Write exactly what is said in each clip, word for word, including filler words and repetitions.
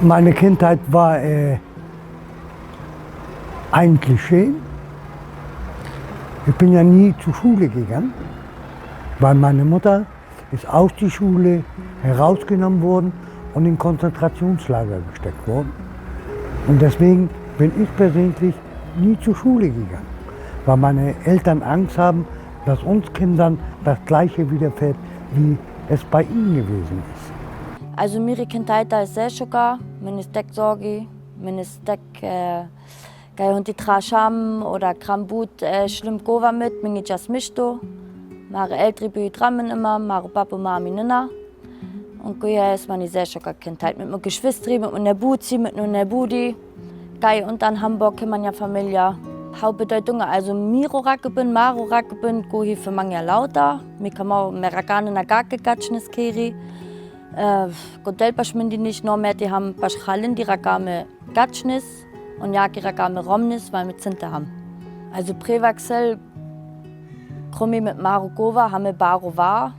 Meine Kindheit war, äh, eigentlich schön. Ich bin ja nie zur Schule gegangen, weil meine Mutter ist aus der Schule herausgenommen worden und in Konzentrationslager gesteckt worden. Und deswegen bin ich persönlich nie zur Schule gegangen, weil meine Eltern Angst haben, dass uns Kindern das Gleiche widerfährt, wie es bei ihnen gewesen ist. Also, miri kindheit e sešoka, mene stek zogi, mene stek, e, kaj hon ti trašam, oder kram but, e, šlim kova mit, menge čas mišto. Mare eltri bi tramen immer, maro papo, mami, nena. Un koja es mani sešoka kindheit mit mene geschwistri, mit mene buci, mit mene budi. Kaj un an Hamborg, ke manja familija. Hau bedeutung, also miro rakepin, maro rakepin, ko hi fe manja lauta. Mi kamo, me rakane na gake gačnes keri. E, ko del paš mindi niš, no me ti ham paš halin di rakame gačnes, un jaki rakame romnes, weil me cinte ham. Also prevaksel, kromi mit maro kova, hame baro va.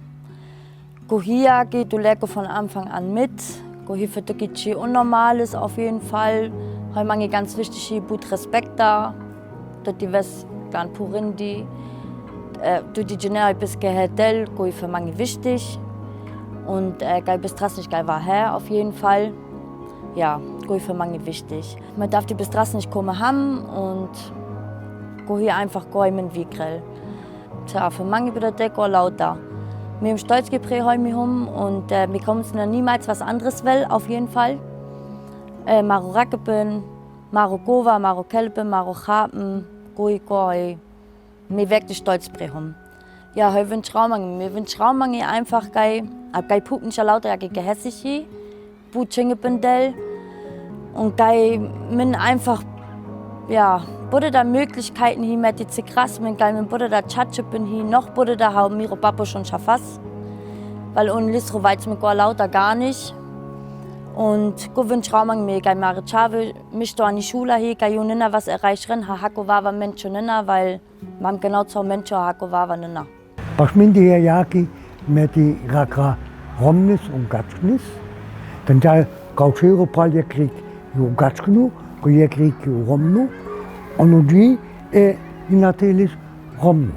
Ko hi jaki, tu leko von Anfang an mit. Ko hi fe tuki či unnormales auf jeden Fall. Hoj mange ganz wichtigi but respekta. Dot di wes gan purindi. E, tu di džener, bis ke hetel, ko hi fe mange wichtigi. Un, e, kaj bis trasniš kaj wa he, auf jeden Fall. Ja, ko hi fe mange wichtigi. Me darf di bis trasniš kome ham un ko hi einfach koj men vikrel. Tja, fe mange bedeit deko lauta. Mi hem stolz gepre hoj mi hum un, e, mi kommen na niemals was anderes well, auf jeden Fall. E, maro rakepin, maro kova, maro kelpen, maro chapen, ko hi koj. Mi wirklich stolz pre hum. Ja, hoj winč rau mange, mi winč rau mange einfach kaj, ab kaj pupniša lauta, jaki gehässig hi. But činge pindel. Un kaj men einfach, ja, bodde da Möglichkeiten hi, met di či krasmen, kaj men bodde da čače pin hi, noch bodde da hau miro papo šon čafas. Weil un listro vajc mi ko lauta gar niš. Un ko winč rau mange mi kaj mare čave, mišto ani šula hi, kaj ju nena was erreichen, ha hako vava menčo nena, weil mam genau co menčo hako vava nena. Paš mindi he jaki, me ti rakra romnes un gačnes, ten ča kaučero pal je krik ju gačknu, ko je krik ju romnu, un u dži e i natürlich romnu.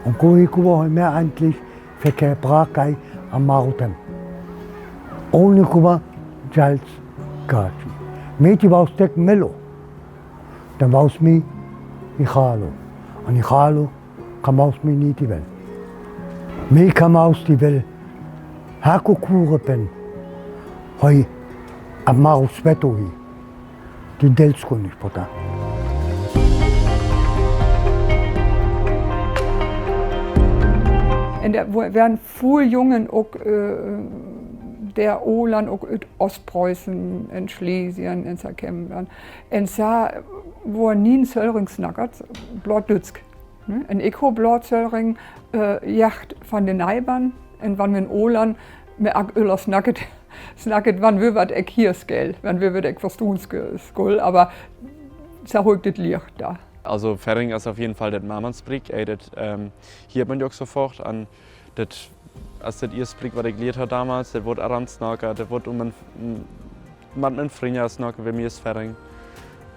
Un ko hi kova hoj me eigentlich fe ke prakaj a marutem. Ovni kova džals gači. Me ti vaus tek melo. Dan vaus mi i chalo. An i chalo kamaus mi ni ti vel. Mi kamaus ti vel. Hako kure pen. Hoj, a maru sveto hi. Ti delsko niš pota. En der, wo, wären vull Jungen ok, äh, der Olan ok ut Ostpreußen, en Schlesien, en sa kemmen wären. En sa, wo nie en Sölring snakket, blot Dutsk. Ne? En ik ho blot Sölring, äh, jacht von de Neibarn, en wan men Olan, me ak öller snakket, snakket, wan wö wat ek hier skel, wan wö wat ek verstoen ske-, skol, aber sa holt dit Licht da. Also Färing is auf jeden Fall det Mammanspriek, ey, det, ähm, hieet men jo ok sofort an, det, as det ierste Spriek, wat ik lieet ha damals, det woort Aramsnaker, det woort um en, man, men Frinja snakke, wie mir is Färing.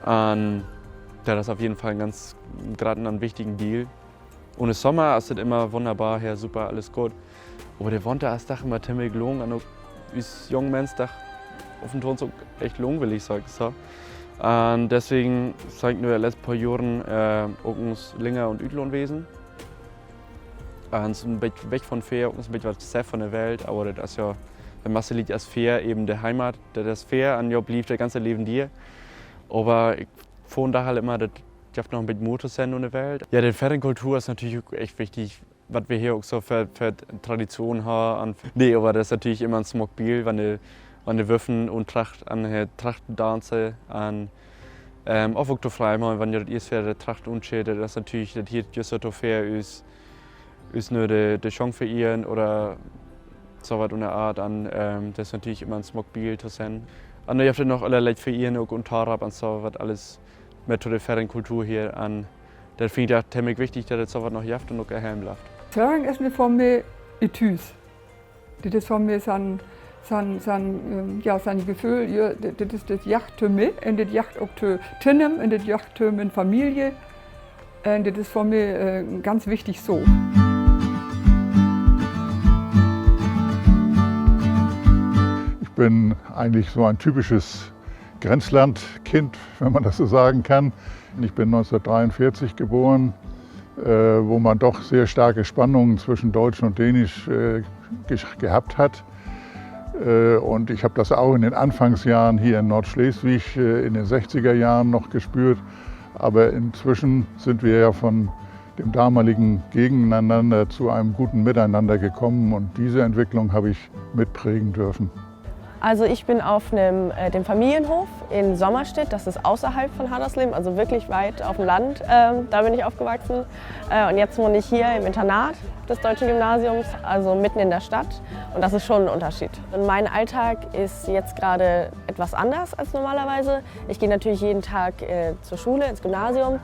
An det is auf jeden Fall en ganz graten an wichtigen Deal. Un de Sommer is et immer wunderbar, her, super, alles goot. Ober de Winter is doch immer timmlich lang, an ok us jung Mens doch af un to ok echt langwielig, sag ik so. Un deswegen sin ik nu de leste paar Johren, äh, ok ens länger in't Utland wesen. Un so en bät weg von Fähr, ok en bät wat sehn von de Welt, ober dat is jo, de Masse liegt as Fähr, eben de Heimat, dat is Fähr, un jo, blievt dat ganze Leven dir. Ober ik fund doch halt immer, dat jeft noch en bät Moot to sehn in de Welt. Jo, de Färinger Kultur is natürlich ok echt wichtig, wat mir hier ok so för, för Tradition han. Un, nee, ober dat is natürlich immer en smock Bild, wann de, wann de Wöffen un Tracht an, äh, Tracht danze, an, ähm, of ok to Freimaun, wann jo dat ierst Fähr de Tracht unschädet, dat is natürlich, dat hieet jüst so to Fähr us, us nu de, de Schong verieren oder so wat in de Art an, ähm, dat is natürlich immer en smock Bild to sehn. Un dann jeft et noch allerlei Verieren ok un Tarab un so wat alles. mit to de frömde Kultur hier an. Dat finn ik doch temlich wichtig, dat dat sowat noch jeft un ok erhalen blift. Sörgen is nich för mi Idyll. Dit is för mi so'n, so'n, so'n, ähm, ja, so'n Geföhl, ja, dit, dit is, dit jagt to mi un dit jagt ok to Tinnem un dit jagt to mien Familie. Un dit is för mi, äh, ganz wichtig so. Ich bin eigentlich so ein typisches Grenzlandkind, wenn man das so sagen kann. Ich bin neunzehnhundertdreiundvierzig geboren, äh, wo man doch sehr starke Spannungen zwischen Deutsch und Dänisch, äh, gesch-, gehabt hat. Äh, und ich habe das auch in den Anfangsjahren hier in Nordschleswig, äh, in den sechziger Jahren noch gespürt. Aber inzwischen sind wir ja von dem damaligen Gegeneinander zu einem guten Miteinander gekommen und diese Entwicklung habe ich mitprägen dürfen. Also ich bin auf einem, äh, dem Familienhof in Sommerstedt, das ist außerhalb von Haderslehm, also wirklich weit auf dem Land. Ähm, da bin ich aufgewachsen. Äh, und jetzt wohne ich hier im Internat des deutschen Gymnasiums, also mitten in der Stadt. Und das ist schon ein Unterschied. Und mein Alltag ist jetzt gerade etwas anders als normalerweise. Ich gehe natürlich jeden Tag, äh, zur Schule, ins Gymnasium.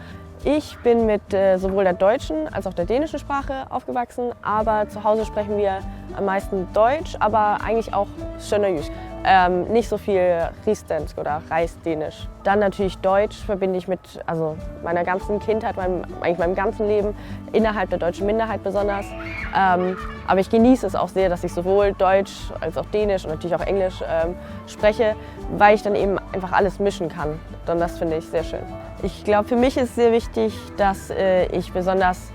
Ich bin mit, äh, sowohl der deutschen als auch der dänischen Sprache aufgewachsen, aber zu Hause sprechen wir am meisten Deutsch, aber eigentlich auch Sønderjysk. Ähm, nicht so viel Rigsdansk oder Rejsdanish. Dann natürlich Deutsch verbinde ich mit, also meiner ganzen Kindheit, meinem, eigentlich meinem ganzen Leben, innerhalb der deutschen Minderheit besonders. Ähm, aber ich genieße es auch sehr, dass ich sowohl Deutsch als auch Dänisch und natürlich auch Englisch, ähm, spreche, weil ich dann eben einfach alles mischen kann. Und das finde ich sehr schön. Ich glaube, für mich ist sehr wichtig, dass, äh, ich besonders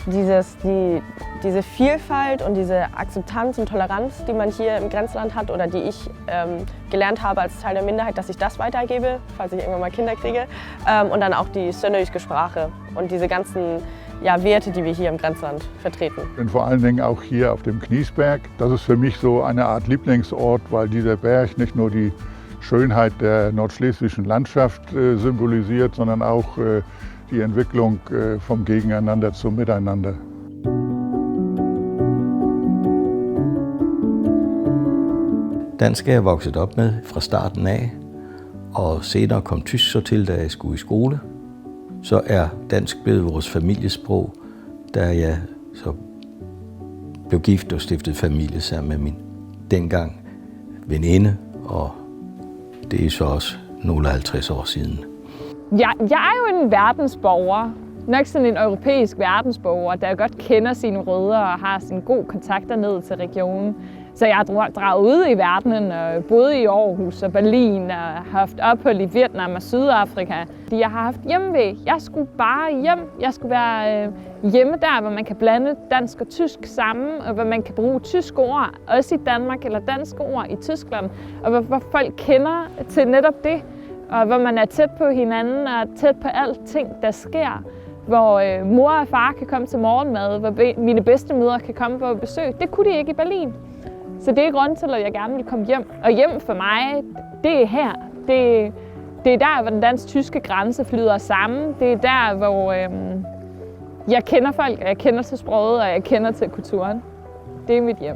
dieses, die, diese Vielfalt und diese Akzeptanz und Toleranz, die man hier im Grenzland hat oder die ich, ähm, gelernt habe als Teil der Minderheit, dass ich das weitergebe, falls ich irgendwann mal Kinder kriege. Ähm, und dann auch die sønderjyske Sprache und diese ganzen, ja, Werte, die wir hier im Grenzland vertreten. Bin vor allen Dingen auch hier auf dem Kniesberg. Das ist für mich so eine Art Lieblingsort, weil dieser Berg nicht nur die Schönheit der nordschleswigschen Landschaft, äh, symbolisiert, sondern auch, äh, die Entwicklung, äh, vom Gegeneinander zum Miteinander. Dansk er jeg vokset op med fra starten af, og senere kom tysk så til, da jeg skulle i skole. Så er dansk blevet vores familiesprog, da jeg så blev gift og stiftede familie sammen med min dengang veninde, og det er så også nogle og halvtreds år siden. Ja, jeg er jo en verdensborger, nok sådan en europæisk verdensborger, der godt kender sine rødder og har sådan gode kontakter ned til regionen. Så jeg har dra-, draget ud i verdenen og boet i Aarhus og Berlin og haft ophold i Vietnam og Sydafrika. Fordi jeg har haft hjemve. Jeg skulle bare hjem. Jeg skulle være, øh, hjemme der, hvor man kan blande dansk og tysk sammen, og hvor man kan bruge tyske ord, også i Danmark, eller danske ord i Tyskland, og hvor, hvor folk kender til netop det, og hvor man er tæt på hinanden og tæt på alting, der sker. Hvor, øh, mor og far kan komme til morgenmad, hvor be-, mine bedstemødre kan komme på besøg. Det kunne de ikke i Berlin. Så det er grunden til, at jeg gerne vil komme hjem. Og hjem for mig, det er her. Det, det er der, hvor den dansk-tyske grænse flyder sammen. Det er der, hvor, øhm, jeg kender folk, og jeg kender til sproget, og jeg kender til kulturen. Det er mit hjem.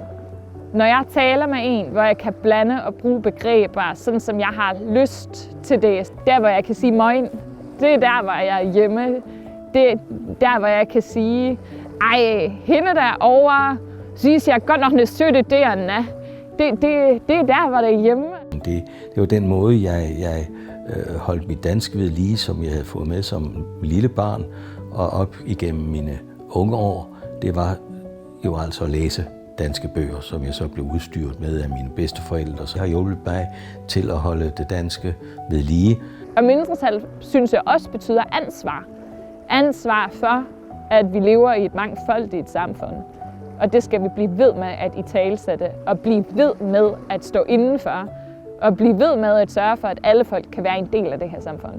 Når jeg taler med en, hvor jeg kan blande og bruge begreber, sådan som jeg har lyst til det, der hvor jeg kan sige moin, det er der, hvor jeg er hjemme. Det er der, hvor jeg kan sige, ej, hende derovre, synes jeg godt nok, det er sødt, det er, det, det, det er der, hvor det er hjemme. Det, det var den måde, jeg, jeg, øh, holdt mit danske ved lige, som jeg havde fået med som lille barn og op igennem mine unge år. Det var jo altså at læse danske bøger, som jeg så blev udstyret med af mine bedsteforældre, så har hjulpet mig til at holde det danske ved lige. Og mindretal, synes jeg, også betyder ansvar. Ansvar for, at vi lever i et mangfoldigt samfund. Og det skal vi blive ved med at italesætte, og blive ved med at stå indenfor, og blive ved med at sørge for, at alle folk kan være en del af det her samfund.